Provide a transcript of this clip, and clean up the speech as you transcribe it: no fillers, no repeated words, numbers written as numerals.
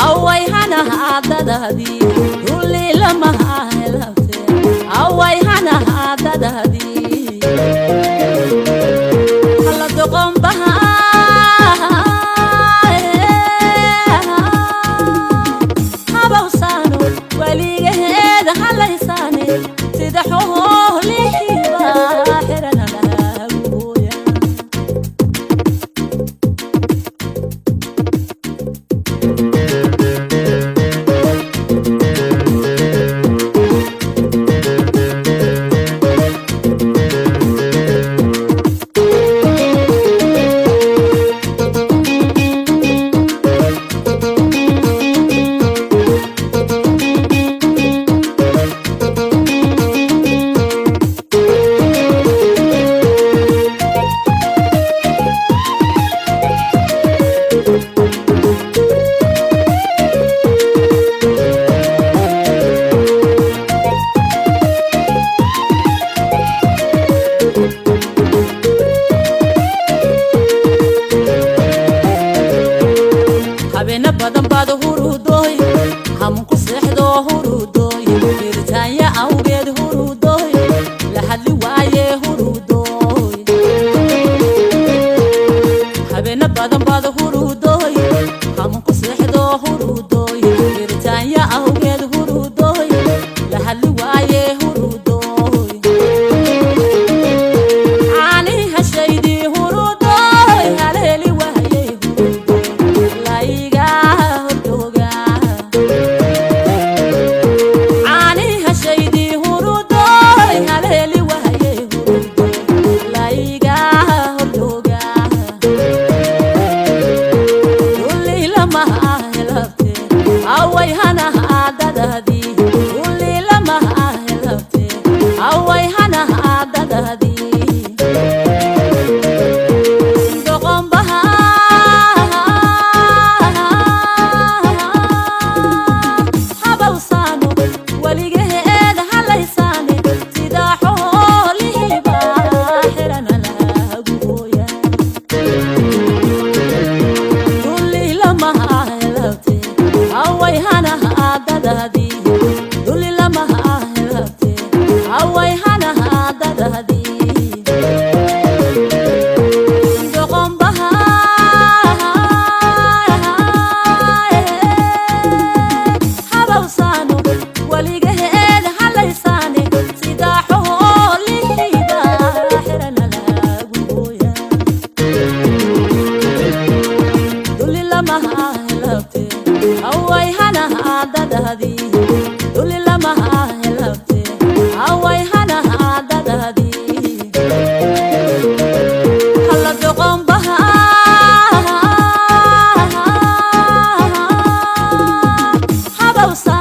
Away hanahaadadadii dulli lamaha helabte, away hanahaadadadii hala doqonbaha habawsaano weligaheeda halaysaane sida xoolihiiba xirana laguhooya. Habeena badan baad hurudoy, hamunku seexdo hurudoy, hiritaanya awgeed hurudoy, la hadli waaye hurudoy. Habeena badan baad hurudoy, hamunku seexdo hurudoy, hiritaanya awgeed hurudoy, la hadli waaye hurudoy. Caanihi hashaydii hurudoy, haleeli waayey hurudoy, layga horjooga. Caanihi hashaydii hurudoy, haleeli waayey hurudoy, layga horjooga. Dulli lamaha helabte, away hanahaadadadii dulli lamaha helabte, away hanahaadadadii doqonbaha habawsaano weligaheed halaysaane sida xoolihiiba xirana lagu hooya. Dulli lamaha helabte, away hanahaadadadii dulli lamaha helabte, away hanahaadadadii doqonbaha habawsaano weligaheed halaysaane sida xoolihiiba xirana lagu hooya. Dulli lamaha helabte, away hanahaadadadii dulli lamaha helabte, away hanahaadadadii hala doqonbaha habawsaano.